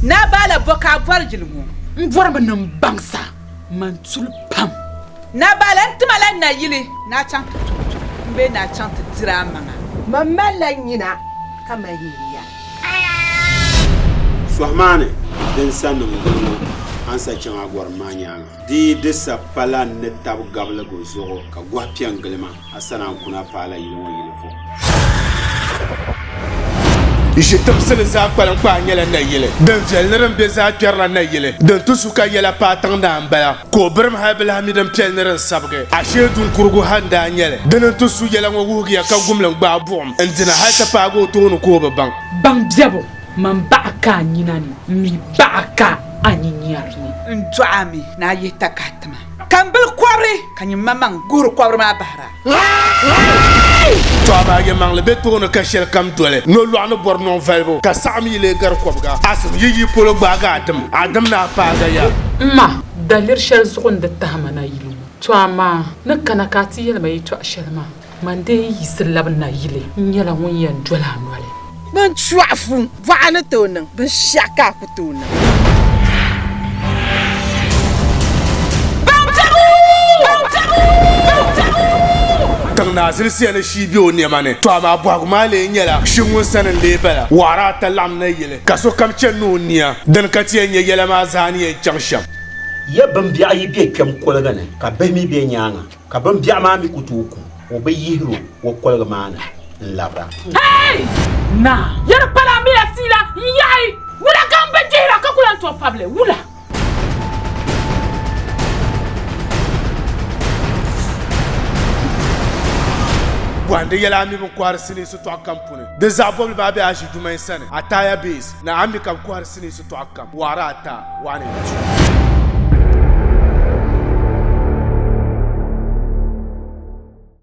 Naa Baala bɔ ka a bɔri yili ŋɔ? M bɔrimi ni m baŋsa man tuli pam. Naa Baala n tima la nayili ni a chaŋ ti tum tuma m bee ni a chaŋ ti diri a maŋa. Man malila nyina ka mali nyuya. Sɔhi maa ni din sa niŋ yili ŋɔ, a ni sa chaŋ a gɔrim maa nyaaŋa. Di yi di sa pala n ni tab gabiligu zuɣu ka gɔhi piɛ n-gili ma, a sani a ni kuna paala yili ŋɔ yili vuɣu. Ʒi timsili zaa kpaliŋkpaa nyɛla nayili din viɛli ni din be zaa kpɛrila nayili din ti su ka yɛla paai tiŋ naa m-bala ka o birim hali bi lahi mi din piɛli ni din sabigi ashee duŋkurugu ha n-daa nyɛli dini n-ti su yɛla ŋɔ wuhigiya ka gumli n-gbaai buɣim n-dina hali ti paagi o tooni ka o bi baŋ. Baŋ biɛbu man baɣa ka a nyina ni, m mi baɣa ka a nyinyari ni. N dɔɣi a mi ni a yihi takahi ti ma, ka m bili kɔbiri, ka nyin maŋmaŋ guhiri kɔbiri maa bahira. Tɔ amaa yɛlimaŋli be tooni ka shɛli kam doli nolɔɣu ni bɔri nɔŋ valibu, ka saɣim yi lee gari kɔbiga, asim yi yi polo gbaagi a dim, a dim ni a paagi ya. M ma, daliri shɛli zuɣu n di tahi ma na yili ŋɔ. Tɔ amaa, ni kana ka a ti yɛli ma yɛtɔɣ shɛli maa. Man dee yi yiɣisi labi nayili, n nyɛla ŋun yɛn doli a noli. Bɛn chɔɣifu bɔɣa ni tooi niŋ binshɛɣu ka a ku tooi niŋ. Tiŋ naa zilisiya ni shii be o nɛma ni, tɔ amaa bɔhigu maa lee nyɛla, shi ŋun sani n-lee bala? Wɔɣiri ata laɣim nayili, ka sokam chani ni o nia, dini ka ti yɛn nya yɛla maa zaa ni yɛn chaŋ shɛm. Ya bimbiɛɣu yi be kpɛm koliga ni, ka bihi mi be nyaaŋa. Ka bimbiɛɣu maa mi ku tooi ku o bi yihir o o koligu maa ni n-labira. Hey! Naa, yɛli pala a mi a siila n-yaɣi wula ka m bi dihira ka ku lan tooi fabili wula? Bɔhindi yɛla a mi bɛ ni kɔhiri sinii sitɔɣu kam puuni. Di zaɣ bɔbili maa be a ʒi dumain sani, Ataya Base, ni a mi ka bɛ kɔhiri sinii sitɔɣu kam, wɔɣiri ata, 1 and 2.